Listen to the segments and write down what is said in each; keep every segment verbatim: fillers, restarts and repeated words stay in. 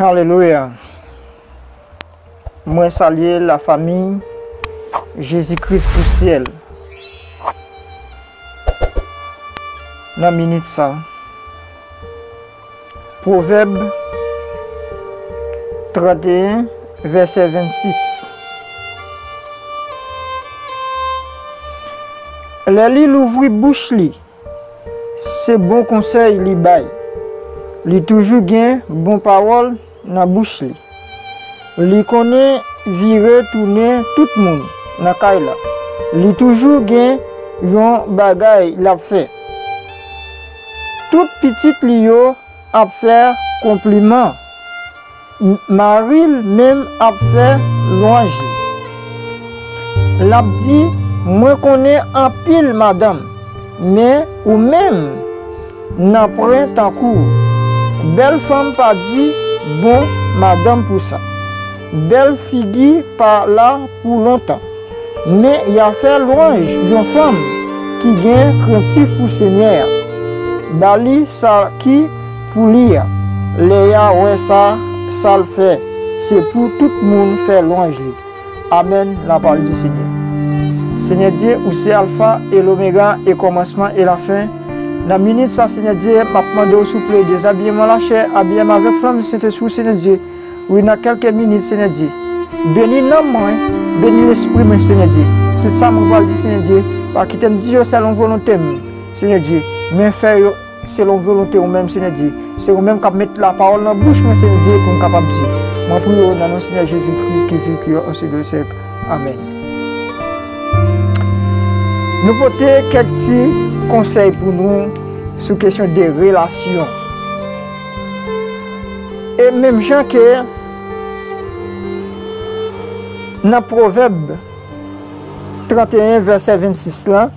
Alelouya. Mwen salye lafanmi Jezi Kris pou syèl. Nan minit sa, Pwovèb trannteyen, vèsè vennsis. Lè li louvri bouch li, se bon konsèy li bay. Li toujou gen bon pawòl nan bouch li. Li konnen vire tounen tout moun nan kay la. Li toujou gen yon bagay l ap fè. Tout pitit li yo ap fè konpliman. M-, mari l menm ap fè lwanj li. L ap di, "Mwen konnen anpil madanm, men ou menm, nanpwen tankou w." Bèl fanm pa di bon madanm pou sa. Bèl figi pa la pou lontan. Men y a fè lwanj yon fanm ki gen krentif pou Senyè a. Ba li sa ki pou li a. Lè y a wè sa, sa l fè, se pou tout moun fè lwanj li. Amèn, lapawòl di Senyè. Senyè Dye, ou se Alfa e Lomega, e kòmansman e lafen. Nan minit sa, Senyè Dye, m ap mande w, souple, dezabiye m nan lachè, abiye m avèk flanm Sentespri w, Senyè Dye. Wi, nan kèlke minit, Senyè Dye. Beni nanm mwen, beni lespri mwen, Senyè Dye. Tout sa mwen pral di, Senyè Dye, pa kite m di yo sèlon volonte m, Senyè Dye, men fè yo selon volonte ou menm, Senyè Dye. Se ou menm k ap met lapawòl nan bouch mwen, Senyè Dye, pou m kapab di. Mwen priye w nan non Senyè Jezi Kris ki viv, ki règne an syèk dè syèk. Amèn. Nou pote kèk ti konsèy pou nou sou kesyon de relasyon. E menm jan ke nan Pwovèb trannteyen, vèsè vennsis lan,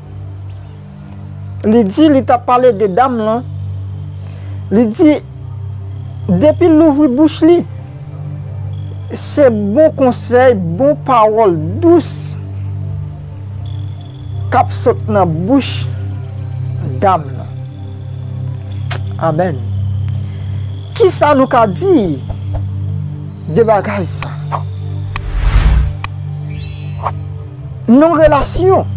li di, li t ap pale de dam lan, li di, depi l louvri bouch li, se bon konsèy, bon pawòl dous k ap sot nan bouch dam lan. Amèn. Kisa nou ka di de bagay sa? Nan relasyon,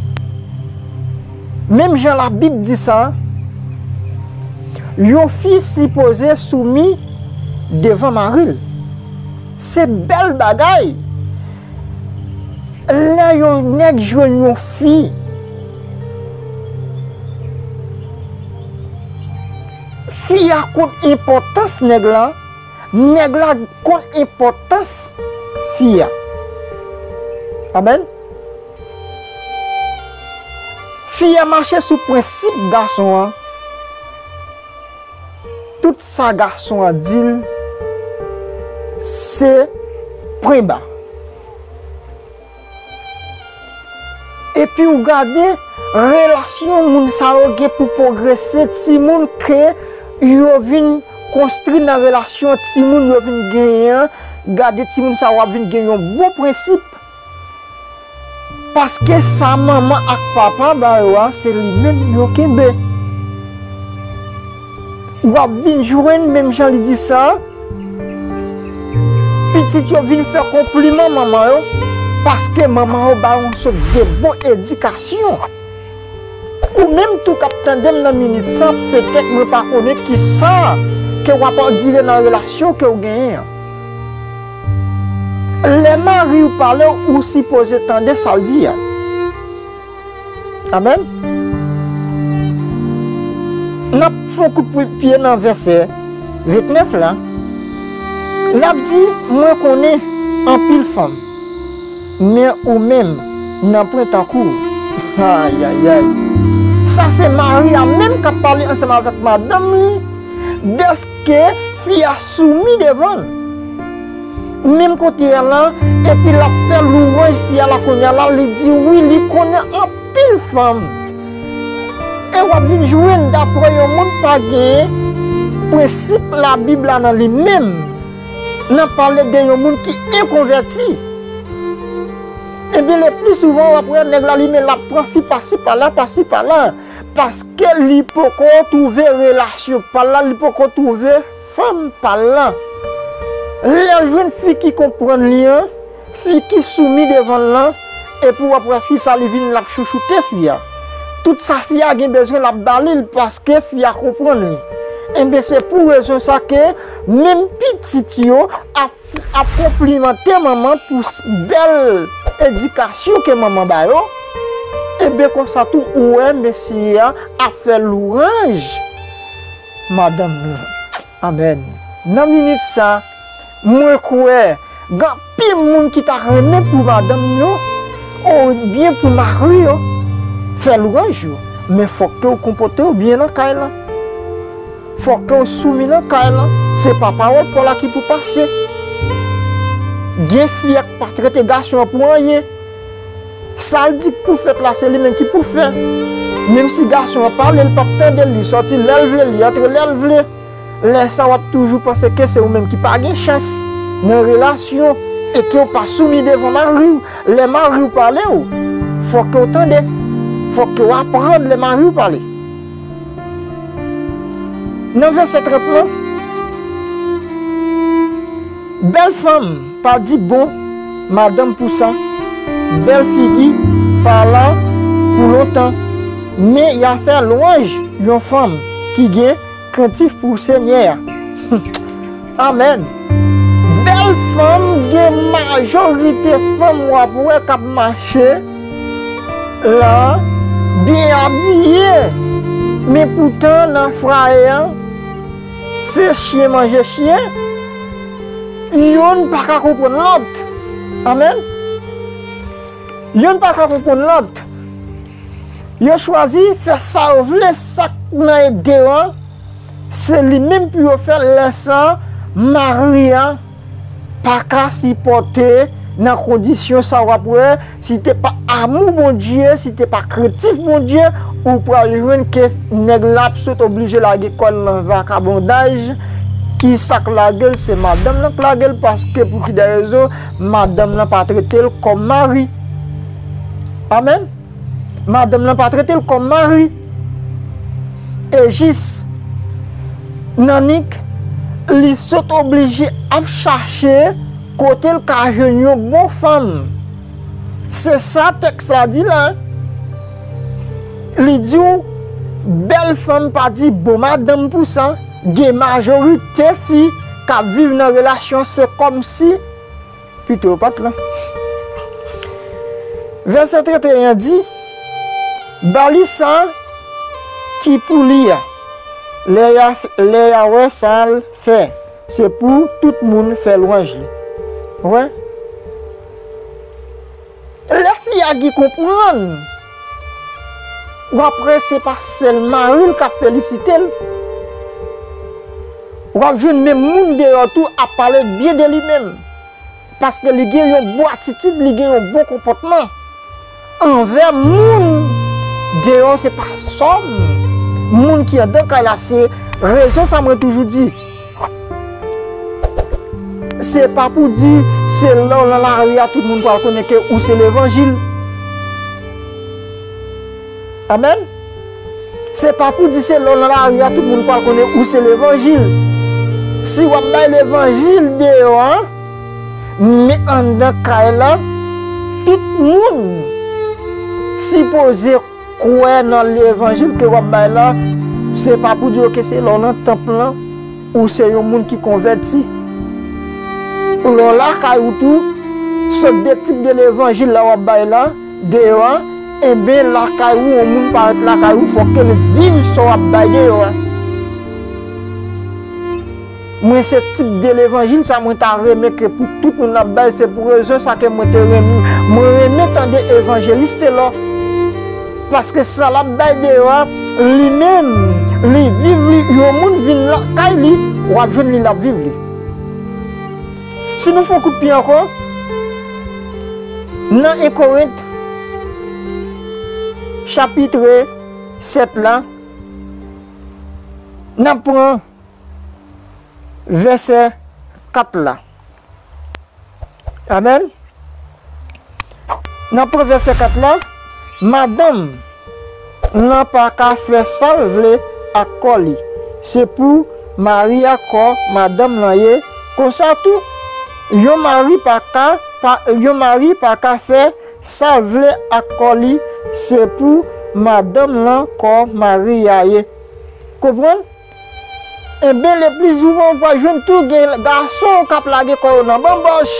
menm jan Labib di sa, yon fi sipoze soumi devan mari l. Se bèl bagay. Lè yon nèg jwenn yon fi, fi a konn enpòtans nèg la, nèg la konn enpòtans fi a. Amèn. Fi a mache sou prensip gason an. Tout sa gason an di l, se pwen ba. Epi w gade, relasyon moun sa yo gen pou pwogrese, timoun ke yo vin konstwi nan relasyon, timoun yo vin genyen an, gade timoun sa yo ap vin gen yon bon prensip. Paske sa manman ak papa ba yo a, se li menm yo kenbe. W ap vin jwenn, menm jan li di sa, pitit yo vin fè konpliman manman yo, paske manman yo ba yo yon sòt de bon edikasyon. Ou menm tou k ap tande m nan minit sa, petèt mwen pa konnen kisa ke w ap andire nan relasyon ke w genyen an. Lè mari w pale w, ou sipoze tande sa l di a. Amèn. N ap fè yon kout pye nan vèsè vennèf la. L ap di, "Mwen konnen anpil fanm, men ou menm, nanpwen tankou w." Ayayay. Sa se mari a menm k ap pale ansanm avèk madanm li, dèske fi a soumi devan l. Menm kote a la, epi l ap fè louwanj fi a la kounye a la, li di wi, li konnen anpil fanm. E w ap vin jwenn daprè yon moun pa gen prensip Labib la nan li menm. N ap pale de yon moun ki enkonvèti. Ebyen, le pli souvan, w ap wè nèg la li menm l ap pran fi pasi pala, pasi pala. Paske li poko twouve relasyon pa l la, li poko twouve fanm pa l lan. Lè l jwenn fi ki konprann li an, fi ki soumi devan l lan, epi w ap wè fi sa li vin l ap chouchoute fi a. Tout sa fi a gen bezwen l ap ba li l paske fi a konprann li. Enben se pou rezon sa ke menm pitit yo ap, ap konplimante manman pou s- bèl edikasyon ke manman ba yo. Enben konsa tou ou wè mesye a ap fè lwanj madanm li. Amèn. Nan minit sa, mwen kwè gen anpil moun ki ta renmen pou madanm yo oubyen pou mari yo fè lwanj yo. Men fòk ke w konpòte w byen nan kay la. Fòk ke w soumi nan kay la. Se pa pawòl Pòl la ki pou pase. Gen fi a k pa trete gason an pou anyen. Sa l di k pou fèt la, se li menm ki pou fè. Menm si gason an pale, l p ap tande l, li sòti lè l vle, li antre lè l vle. Lè sa w ap toujou panse ke se ou menm ki pa gen chans nan relasyon e ke w pa soumi devan mari w. Lè mari w pale w, fòk ke w tande. Fòk ke w aprann lè mari w pale. Nan vèsè trant lan, bèl fanm pa di bon madanm pou sa. Bèl figi pa la pou lontan. Men y a fè lwanj yon fanm ki gen krentif pou Senyè a. Amèn. Bèl fanm, gen majorite fanm w ap wè k ap mache la, byen abiye, men poutan nan fwaye an, se chyen manje chyen. Yonn pa ka konprann lòt. Amèn. Yonn pa ka konprann lòt. Yo chwazi fè sa yo vle, sa k nan ede yo an, se li menm pou yo fè l. Lè sa, mari a pa ka sipòte nan kondisyon sa w ap wè, si te pa amou Bondye, si te pa krentif Bondye, ou pral jwenn ke nèg la ap sot oblije lage kò l nan vakabondaj. Ki sa k lage l? Se madanm lan k lage l, paske pou ki de rezon? Madanm lan pa trete l kòm mari. Amèn. Madanm lan pa trete l kòm mari. E jis nan nik, li sot oblije ap chache kote l ka jwenn yon bon fanm. Se sa tèks la di la. Li di w, bèl fanm pa di bon madanm pou sa. Gen majorite fi k ap viv nan relasyon, se kòmsi pito yo pa t la. Vèsè trant e en an di, ba li sa ki pou li a. Lè y a, lè y a wè sa l fè, se pou tout moun fè lwanj li. Wè? Lè fi a gen konprann, w ap wè se pa sèl mari l k ap felisite l. W ap jwenn menm moun deyò tou ap pale byen de li menm. Paske li gen yon bon atitid, li gen yon bon konpòtman. Anvè moun deyò se pa sòm. Moun ki anndan kay la se rezon sa mwen toujou di. Se pa pou di se lè w nan lari a tout moun pral konnen ke ou se levanjil. Amèn. Se pa pou di se lè w nan lari a tout moun pral konnen ou se levanjil. Si w ap bay levanjil deyò a, men anndan kay la, tout moun sipoze kwè nan levanjil ke w ap bay la. Se pa pou di yo ke se lè w nan tanp lan ou se yon moun ki konvèti. Lè w lakay ou tou, sòt de tip de levanjil la w ap bay la deyò a, enben lakay ou, yon moun parèt lakay ou, fòk ke l viv sa w ap bay deyò a. Mwen se tip de levanjil sa mwen ta renmen ke pou tout moun ap bay, se pou rezon sa ke mwen te renmen, mwen renmen tande evanjelis Telò. Paske sa l ap bay deyò a, li menm, li viv li, yon moun vin lakay li, w ap jwenn li l ap viv li. Si nou fè yon kout pye ankò, nan en Korent, chapit sèt la, n ap pran vèsè kat la. Amèn. N ap pran vèsè kat la. Madanm lan pa ka fè sa l vle ak kò li. Se pou mari a kò madanm lan ye. Konsa tou, Yon mari pa ka, pa, yon mari pa ka fè sa l vle ak kò li, se pou madanm lan kò mari a ye. Konprann? Enben, le pli souvan, ou pral jwenn tou gen gason k ap lage kò yo nan banbòch,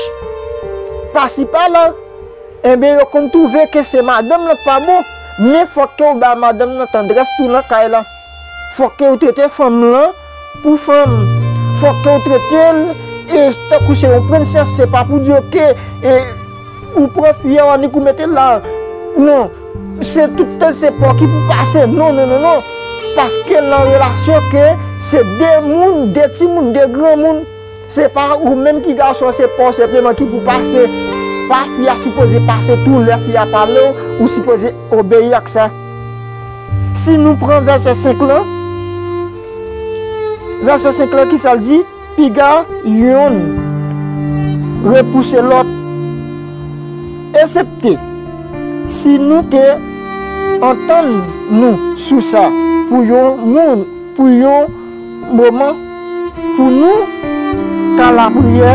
pasi pala. Enben, yo konn twouve ke se madanm lan k pa bon, men fòk ke w ba madanm lan tandrès tou nan kay la. Fòk ke w trete fanm lan pou fanm. Fòk ke w trete l, e, tankou se yon prensès, se pa pou di ke, e, ou pran fi a w annik ou mete l la. Non, se tout tan se pa w ki pou pase. Non, non, non, non. Paske nan relasyon ke se de moun, de timoun, de granmoun, se pa ou menm ki gason, se pa w senpleman ki pou pase. Pa fi a sipoze pase tou, lè fi a pale w, ou sipoze obeyi ak sa. Si nou pran vèsè senk lan, vèsè senk lan, kisa l di? Piga yonn repouse lòt, esepte si nou te antann nou sou sa pou yon moun, pou yon moman, pou nou ka lapriyè,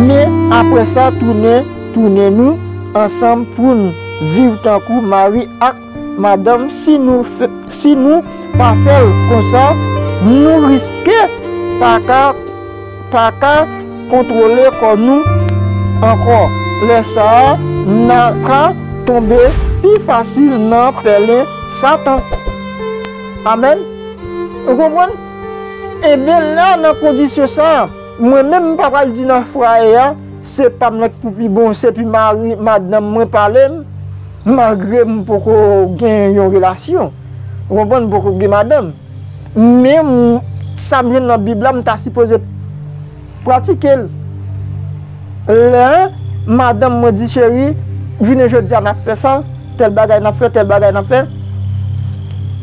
men apre sa, tounen, tounen nou ansanm pou n viv tankou mari ak madanm. Si nou fè, si nou pa fè l konsa, nou riske pa ka, pa ka kontwole kò nou ankò. Lè sa a, n a ka tonbe pi fasil nan pèlen Satan. Amèn. Ou konprann? Ebyen, la, nan kondisyon sa a, mwen menm, m pa pral di nan fwaye a, se pa m nan ki pou pi bon, se pi mari, madanm mwen pale m, malgre m poko gen yon relasyon. Ou konprann, m poko gen madanm. Men m, sa m jwenn nan Bib la, m ta sipoze pratike l. Lè madanm mwen di, cheri, jounen jodi a n ap fè sa, tèl bagay n ap fè, tèl bagay n ap fè.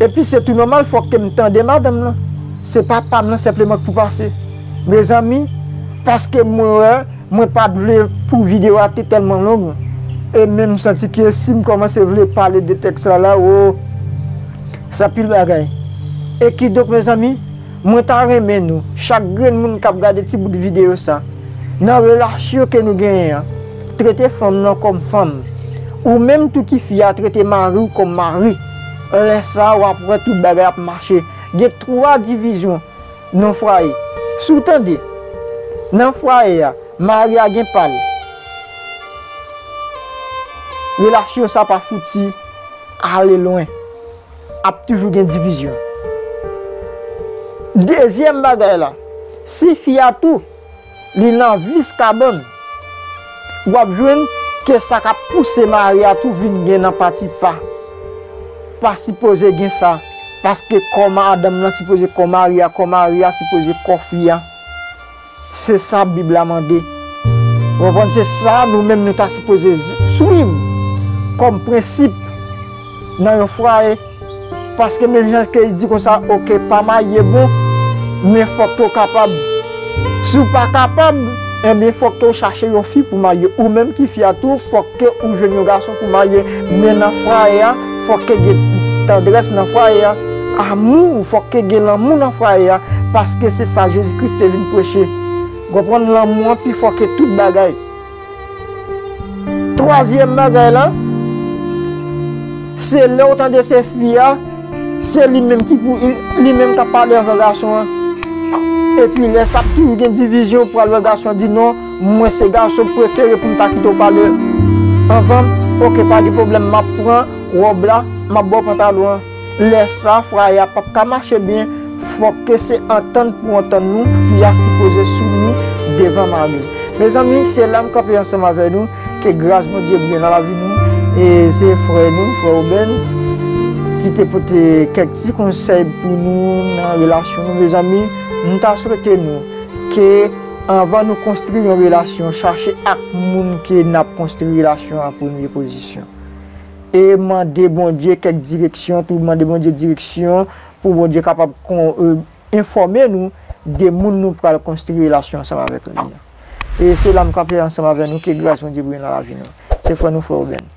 Epi se tou nòmal, fòk ke m tande madanm lan. Se pa pa m nan senpleman k pou pase. Mezanmi, paske mwen wè, mwen pa t vle pou videyo a te tèlman long. E men m santi ke si m kòmanse vle pale de tèks la la, o, sa pil bagay. E kidonk, mezanmi, mwen ta renmen nou, chak grenn moun k ap gade ti bout videyo sa, nan relasyon ke nou genyen an, trete fanm nan kòm fanm. Ou menm tou ki fi a, trete mari w kòm mari. Lè sa a, w ap wè tout bagay ap mache. Gen twa divizyon nan fwaye. Si w tande, nan fwaye a, mari a gen pa l. Relasyon sa pa fouti ale lwen. Ap toujou gen divizyon. Dezyèm bagay la, si fi a tou, li nan vis kabann, w ap jwenn ke sa k ap pouse mari a tou vin gen nan pati pa. Pa sipoze gen sa, paske kò madanm nan sipoze kò mari a, kò mari a sipoze kò fi a. Se sa Bib la mande. Ou konprann? Se sa nou menm nou ta sipoze swiv kòm prensip nan yon fwaye. Paske menm jan ke li di konsa, oke, pa marye bon, men fòk ke w kapab. Si w pa kapab, enben, fòk ke w chache yon fi pou marye. Ou menm ki fi a tou, fòk ke ou jwenn yon gason pou marye. Men nan fwaye a, fòk ke gen tandrès nan fwaye a. Amou, fòk ke gen lanmou nan fwaye a. Paske se sa Jezi Kris te vin preche. Konprann, lanmou an pi fò ke tout bagay. Twazyèm bagay la, se lè w tande se fi a, se li menm ki pou, li menm k ap pale anvan gason an. Epi lè sa ap toujou gen divizyon, ou pral wè gason an di, non, mwen se gason prefere pou m ta kite w pale anvan m. Oke, pa gen pwoblèm, m ap pran wòb la, m ap ba w pantalon an. Lè sa, fwaye a p ap ka mache byen. Fòk ke se antann pou antann nou, fi a sipoze soumèt devan mari l. Mezanmi, se la m kanpe ansanm avè nou. Ke gras Bondye byen nan lavi nou. E se frè nou, frè Obens, ki te pote kèk ti konsèy pou nou nan relasyon nou. Mezanmi, m ta swete nou ke anvan nou konstwi yon relasyon, chache ak moun ke n ap konstwi relasyon an premye pozisyon. E mande Bondye kèk direksyon, tou mande Bondye direksyon pou Bondye kapab kon, e, enfòme nou de moun nou pral konstwi relasyon ansanm avèk li an. E se la m kanpe ansanm avè nou, ke gras Bondye byen nan lavi nou. Se frè nou, frè Obens.